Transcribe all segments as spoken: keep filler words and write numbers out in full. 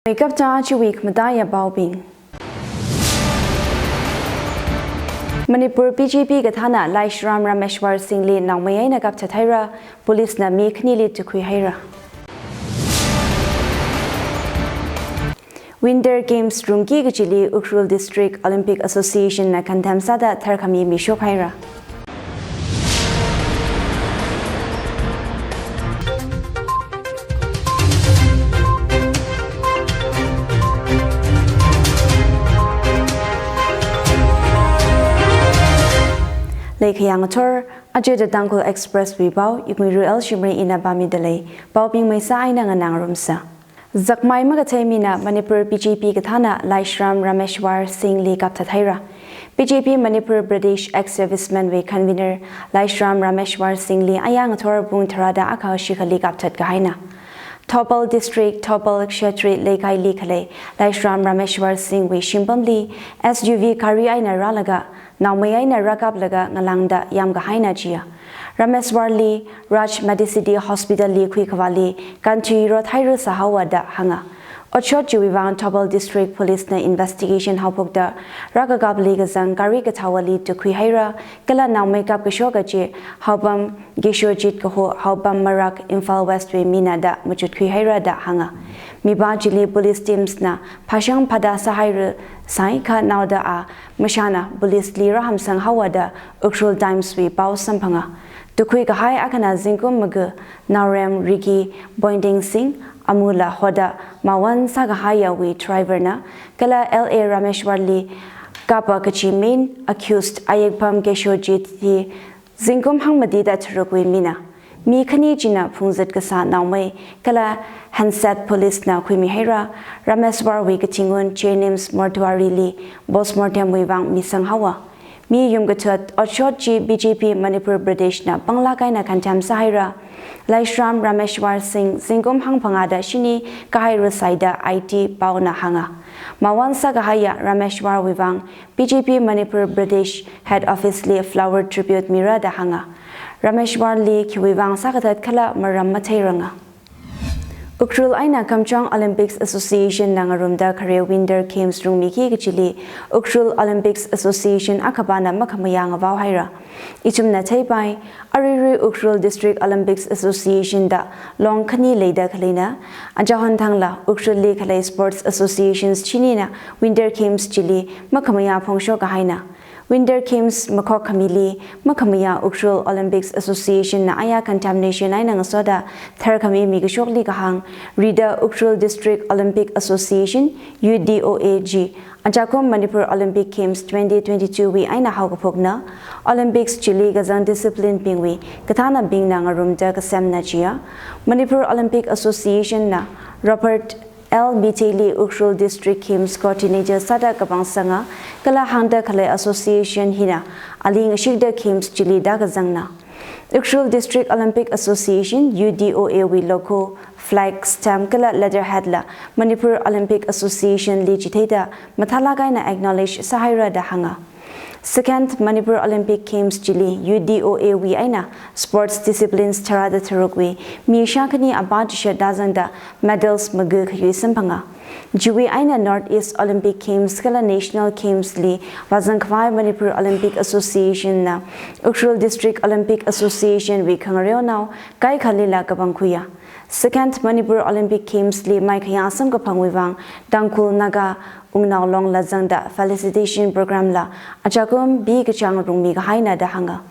Meikapta chiwui khamathā yapaobing. Manipur B J P kathāna Laishram Rameshwar Singh li naomei eina kapthat haira, police na mi khanili tukhui haira. Winter Games rungki kachili Ukhrul District Olympic Association na kanthem sāda tharkhami mishok haira. Leikhayang athor, aja The Tangkhul Express wui pao, Ikmiru L Shimray ina pāmida lei, paobing maisa eina nganā ngarumsa. Zakmai makathei mina Manipur B J P kathāna Laishram Rameshwar Singh li kapthat haira. B J P Manipur Pradesh ex-serviceman wui convener Laishram Rameshwar Singh li ayang ngathor pung tharāda akha shikhali kapthat kahaina. Thoubal District, Thoubal Kshetri Leikai li khalei Laishram Rameshwar Singh wui shimpamli S U V gari eina rālaga, naomei eina rākaplaga ngalāngda yamkahaina jiya. Rameshwar li Raj Medicity Hospital li khuikhavāli kanthui rot hairasā haowa da hānga. Otshot chiwui vang Thoubal District Police na investigation haophokda rākakapli kazang gari kathāwali tukhui haira, kala naomei kapkashoka chi Haopam Keshojit kaho Haopam Marak Imphal West wui mina da machutkhui haira da hānga. Mipā chili police teams na phāshang phāda sāhairasai kha naoda a mashana police li rāhamsang haowa da Ukhrul Times wui pao samphanga. Tukhui kahai akhana zingkum maga Naorem Ricky Boinding Singh, amula hoda Mawan sākahaiyawui driver na, kala L A Rameshwar li kapa kachi main accused Ayekpham Keshojit hi zingkum hangmati da tharukwui mina. Mi khani china phungzat kasā naomei kala handset police na khuimi haira, Rameshwar wui kathingun Jennings Mortuary li postmortem wui vang misang haowa. Mi yumkathot otshot chi B J P Manipur Pradesh na panglāk eina kanthem sāhaira. Laishram Rameshwar Singh zingkum hangphangā da shini kahairasai da I T pao na hānga. Mawan sākahaiya Rameshwar wui vang B J P Manipur Pradesh Head Office li flower tribute mira da hānga. Rameshwar li khiwui vang sākathat khala maram matheiranga. Ukhrul eina Kamjong Olympics Association na ngarumda khare Winter Games rungmiki kachili Ukhrul Olympics Association akhapana makhamayā ngavao haira. Ithumna theipai, aruirui Ukhrul District Olympics Association da long khani leida khaleina, achahon thangla Ukhrul li khalei sports associations chinina Winter Games chili makhamayā phongshok kahaina. Winter Games makhok khamili makhamayā Ukhrul Olympics Association na aya contamination eina ngasoda tharkhami mikashokli kahāng rida Ukhrul District Olympic Association, U D O A chi achakum Manipur Olympic Games twenty twenty-two wui eina haokaphokna, Olympics chili kazang discipline bingwui kathānabingna ngarumda kasemna jiya. Manipur Olympic Association na Robert L Mitei li Ukhrul District Games Coordinator sāda kapangsanga, kala hāngda khalei association hina ali ngashikda Games chili da kazangna. Ukhrul District Olympic Association, U D O A wui logo, flag, stamp kala letterhead la Manipur Olympic Association li chitheida mathālāk eina acknowledge sāhaira da hānga. Second Manipur Olympic Games chili U D O A wui eina sports disciplines tharāda tharukwui mi shākhani apā chishat da zangda medals maga khayui samphanga. Chiwui eina North East Olympic Games kala National Games li vāzang khavai Manipur Olympic Association na Ukhrul District Olympic Association wui khangareonao kaikhalila kapangkhuiya. Second Manipur Olympic Games li maikhayā samkaphangwui vang Tangkhul, Naga, Ungnao Long la zangda felicitation program la achakum bi kachang rungmi kahaina da hānga.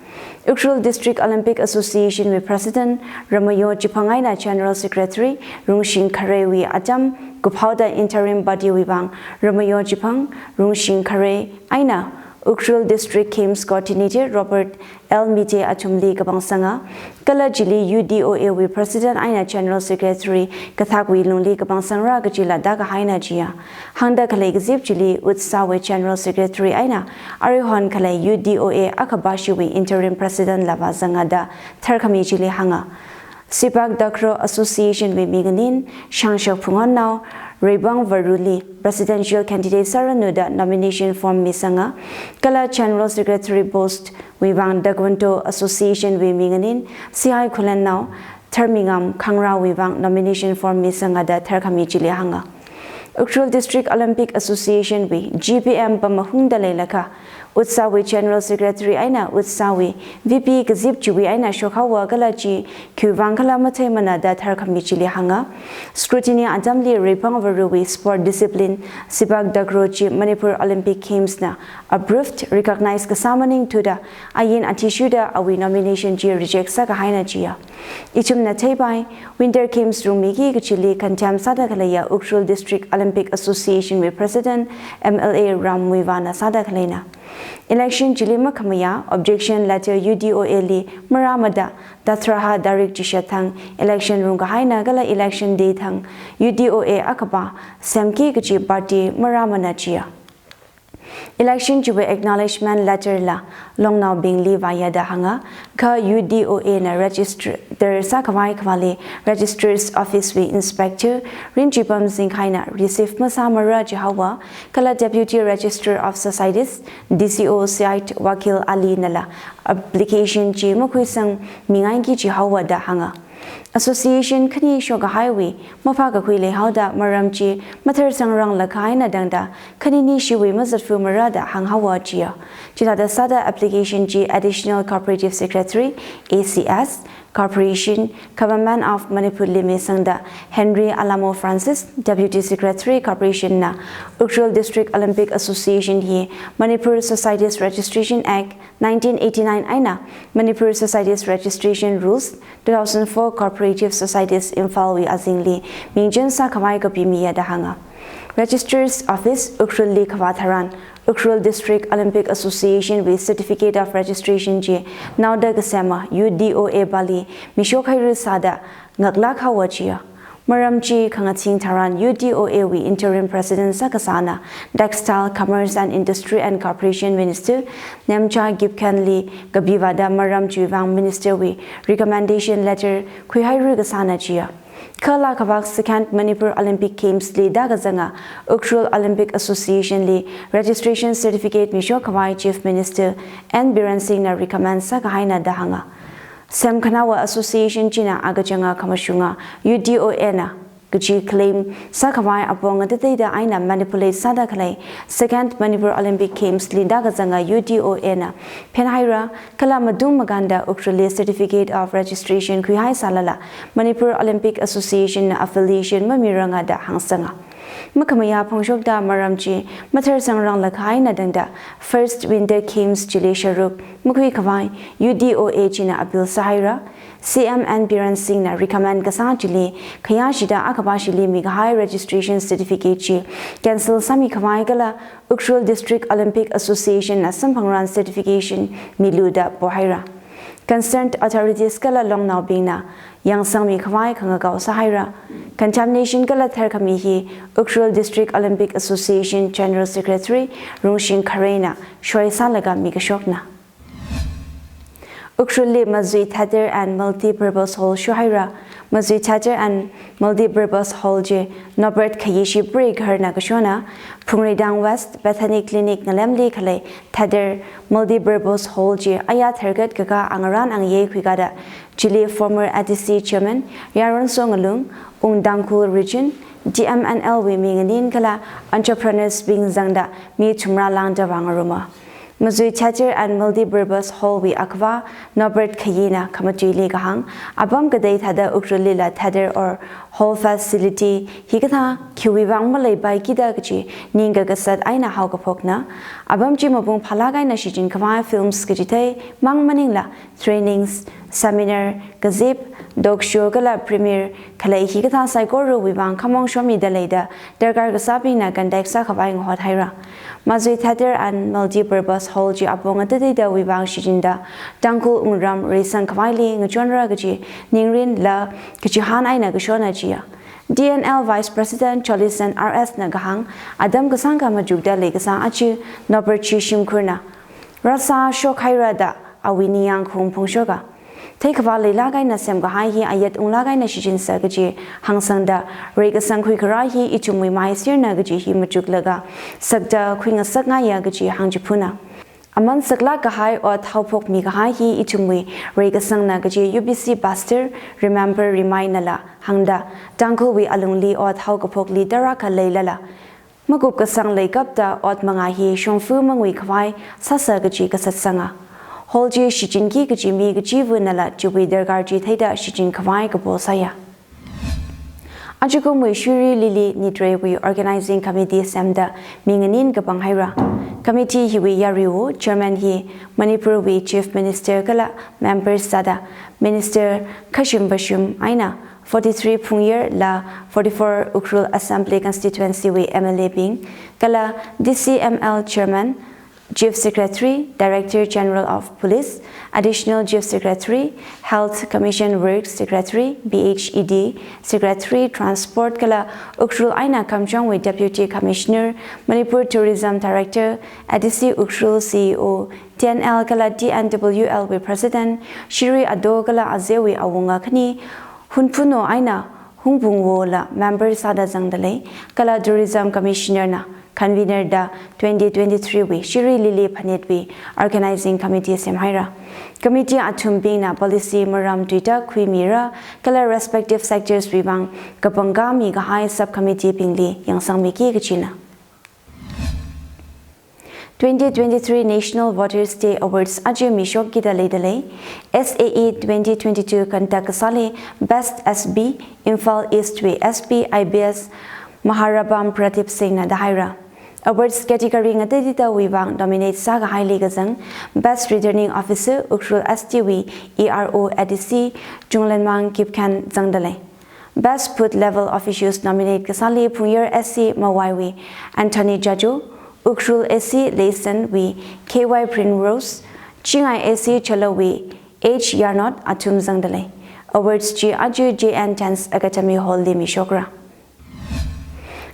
Ukhrul District Olympic Association wui President Ramayo Chiphang eina General Secretary Rungshing Kharei wui atam kuphaoda interim body wui vang Ramayo Chiphang, Rungshing Kharei eina Ukhrul District Games Coordinator Robert L Mitei athumli kapangsanga, kala chili U D O A wui President eina General Secretary kathakwui lungli kapangsangra kachila da kahaina jiya. Hāngda khalei kazip chili UDSA wui General Secretary eina aruihon khalei U D O A akhapashiwui Interim President la vāzanga da tharkhami chili hānga. Sipak Dakhro Association wui minganin Shangshak Phungonnao Reibang Varuli Presidential Candidate sāranu da nomination form misanga, kala General Secretary post wui vang Taekwondo Association wui minganin Sihai Khulennao Tharmingam Khangrao wui vang nomination form misanga da tharkhami chili hānga. Ukhrul District Olympic Association wui G P M pamahungda leilakha, UDSA wui General Secretary eina UDSA wui V P kazip chiwui eina shokhaowa kala chi khiwuivang khala matheimana da tharkhami chili hānga. Scrutiny atamli Rephang Varewui sport discipline, Sipak Takraw chi Manipur Olympic Games na approved, recognize kasā maningthuda, ain athishurda awui nomination chi reject sākahaina chiya. Ithumna theipai, Winter Games rungmiki kachili khantam sāda khaleiya Ukhrul District Olympic Association wui President M L A Ram Muivahna sāda khaleina. Election chili makhamayā objection letter U D O A li marāmada, tharaha tarik chishat thang election rungkahaina kala election day thang U D O A akhava semki kachi party marāmana chiya. Election chiwui acknowledgement letter la longnaobingli vāya da hānga, kha U D O A na register sākhavai khavāli Registrar's Office wui Inspector Rinchipam Zingkhaina receive masāmara jihaowa, kala Deputy Registrar of Societies, D C O Syed Wakil Ali nala application chi makhuisangmingaiki jihaowa da hānga. Association khani shokkahaiwui maphākakhui leihaoda maram chi matharsangrang lakha eina tangda khanini shiwui mazatfumara da hānghaowa chiya. Chithāda sāda application chi Additional Cooperative Secretary, A C S, Corporation, Government of Manipur li misangda Henry Alamo Francis, Deputy Secretary, Corporation na Ukhrul District Olympic Association hi Manipur Societies Registration Act nineteen eighty-nine eina Manipur Societies Registration Rules two thousand four Cooperative Societies Imphal wui azingli mingchen sākhavai kapimiya da hānga. Registrar's Office Ukhrul li kavā tharan, Ukhrul District Olympic Association wui Certificate of Registration chi naoda kasema U D O A pali mishokhaira sāda ngaklāk haowa chiya. Maram chi khangathing tharan U D O A wui Interim President sākasāna Textile, Commerce and Industry and Corporation Minister Nemcha Kipgen li kapiva̱da maram chiwuivang Minister wui recommendation letter khuihaira kasāna chiya. Kha laa khavak Second Manipur Olympic Games li tākazanga Ukhrul Olympic Association li registration certificate mishokkhavai Chief Minister N Biren Singh na recommend sākahaina da hānga. Semkhanaowa association china akachanga khamashunga U D O A na kachi claim sākhavai apong ngateiteida eina manipulate sāda khalei Second Manipur Olympic Games li tākazanga U D O A na phenhaira, kala matung makānda Ukhrulli certificate of registration khuihai sālala Manipur Olympic Association na affiliation mamiranga da hāngsanga. Makhamayā phongshokta maram chi matharsangrang lakha eina tangda First Winter Games chili sharuk makhuikhavai U D O A china appeal sāhaira. C M N Biren Singh na recommend kasā chili khayāshida akhava shili mikahai registration certificate chi cancel sāmikhavai kala Ukhrul District Olympic Association na samphangran certification milu da pohaira. Concerned authorities kala longnaobingna yangsangmikhavai khangakao sāhaira. Contamination kala tharkhami hi Ukhrul District Olympic Association General Secretary Rungshing Kharei na shoi sālaga mikashokna. Ukhrulli Mazui Theatre and Multipurpose Hall shohaira. Mazui Theatre and Multipurpose Hall chi Norbert Khayi Shipri Gharna kashona. Phungreidang West Bethany Clinic ngalemli khalei Theatre Multipurpose Hall chi aya tharkat kaka angaran angayei khuikada chili former A D C Chairman Yaronsong Ngalung, Ung Tangkhul Region, D M N L wui mi nganin kala entrepreneurs bing zangda mi thumrā lāngda vāngaruma. Mazui Theatre and Multipurpose Hall wui akhava Norbert Khayi na khamatuili kahāng, apam katei thāda Ukhrulli la theatre or hall facility hikathā khiwui vang maleipaikida kachi ningkakasat eina haokaphokna. Apam chi mapung phālāk eina shichinkhavai films kachithei mang maningla trainings, seminar, kazip, talk show kala premiere khalei hikathā saikorawui vang khamong shomida leida darkar kasābingna contact sākhavai ngahothaira. Mazui Theatre and Multipurpose Hall chi apong ngateiteidawui vang shichinda Tangkhul wungram reisangkhavaili ngachonra kachi ningrin la kachihān eina kashona chiya. D N L Vice President Cholison R S na kahāng, atam kasāngkha machukda leikasā achi Norbert Chi shimkhurna rāsāshokhaira da awui ningyāng khaung phongshoka. Theikhavā leilāk eina semkahai hi ayat unglāk eina shichinsa kachi hāngsangda, reikasang khuikharā hi ithumwui maisirna kachi hi machuklaga sakta khuingasakngaiya kachi hāngchiphuna. Aman saklāk kahai ot haophokmi kahai hi ithumwui reikasangna kaji U B C pastor Remember Rimai nala hāngda, Tangkhulwui alungli ot haokaphokli tarākha leilala, makup kasang leikapta ot manga hi shongfa mangui khavai sāsa kaji kasatsanga. Hall chi shichinki kaji mi kachiva̱nala chiwui darkar chi theida shichin khavai kapo sāya. Ajakumwui Shirui Lily Nitreiwui Organizing Committee semda mi nganin kapanghaira. Committee hiwui yaruiwui Chairman hi Manipurwui Chief Minister kala members sāda Minister khashim vashim eina forty-three Phungyar la forty-four Ukhrul Assembly Constituency wui M L A bing kala D C M L Chairman, Chief Secretary, Director General of Police, Additional Chief Secretary, Health Commission Works Secretary, B H E D Secretary, Transport kala Ukhrul eina Kamjongwui Deputy Commissioner, Manipur Tourism Director, A D C Ukhrul C E O, T N L kala T N W L wui President, Shirui Ado kala Azewui Awunga khani, Hunphuno eina Hungpungwo la member sāda zangda lei, kala Tourism Commissioner na convener da twenty twenty-three wui Shirui Lily Phanitwui Organizing Committee semhaira. Committee athumbingna policy maram tuitak khuimira, kala respective sectors wui vang kapangkami kahai subcommittee bingli yangsangmiki kajina. Twenty twenty-three National Voters Day Awards aja mishok kida leida lei. S A E twenty twenty-two conduct kasāli Best S B, Imphal East wui S B I B S Maharabam Pradip Singh na dahaira. Awards category ngatei titawui vang nominate sākahaili kazang Best Returning Officer Ukhrul S T wui E R O A D C Chunglenmang Kipkhan zangda lei. Best Booth Level Officials nominate kasāli Phungyar A C Mawaiwui Anthony Jajo, Ukhrul A C Leisanwui K Y Primrose, Chingai A C Chalowui H Yarnot athum zangda lei. Awards chi aja J N Dance Academy Hall li mishokra.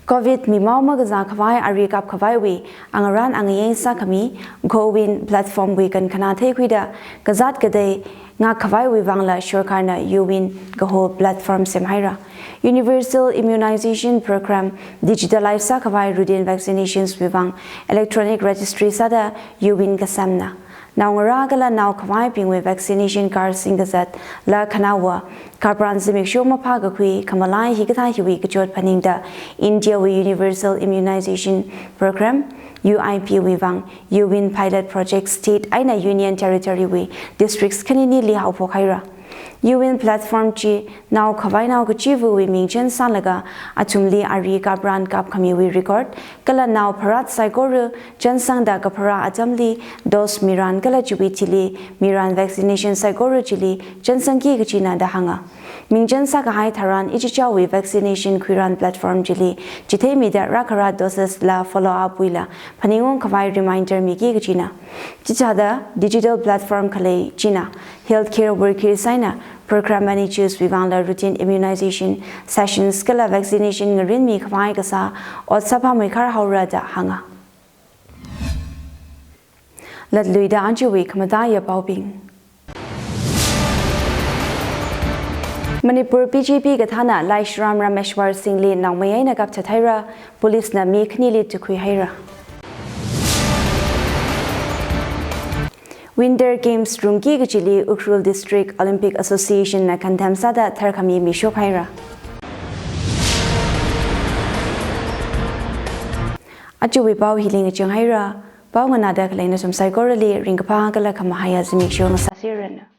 Covid mimao makazā khavai ari kap khavaiwui angarān angayei sākhami CoWIN platform wui kankhana theikhuida kazāt katei ngak khavaiwui vangla sorkarna UWIN kaho platform semhaira. Universal Immunization Program digitalize sākhavai routine vaccinations wui vang electronic registry sāda UWIN kasemna. Naongarā kala nao khavaibingwui vaccination card singkazat la khanaowa kapran zimiksho maphākakhui khamalai hikathā hiwui kachot phaningda Indiawui Universal Immunization Program, U I P wui vang UWIN pilot project state eina Union Territory wui districts khaninili haophokhaira. UWIN platform chi nao khavainao kachivawui mingchen sālaga athumli ari kapran kapkhamiwui record kala nao pharat saikora chānsangda kapharā atamli dose miran kala chiwui thili miran vaccination saikora chili chānsangki kajina da hānga. Mingchen sākahai tharan ichichāwui vaccination khuiran platform chili chitheimida rākhara doses la follow up wuila phaningung khavai reminder miki kajina. Chithāda digital platform khalei china healthcare workers eina program managers wui vangla routine immunization sessions kala vaccination ngarinmi khavai kasā ot sāpameikhar haora da hānga. Latluida ajawui khamataiya paobing. Manipur B J P kathāna Laishram Rameshwar Singh li naomei eina kapchathaira, police na mi khanili tukhuihaira. Winter Games rungki kachili Ukhrul District Olympic Association na kanthem sāda tharkhami mishokhaira. Ajawui pao hili ngachanghaira, pao nganāda khalei nathum saikorali ringkaphā kala khamahaiya zimiksho ngasāseranu.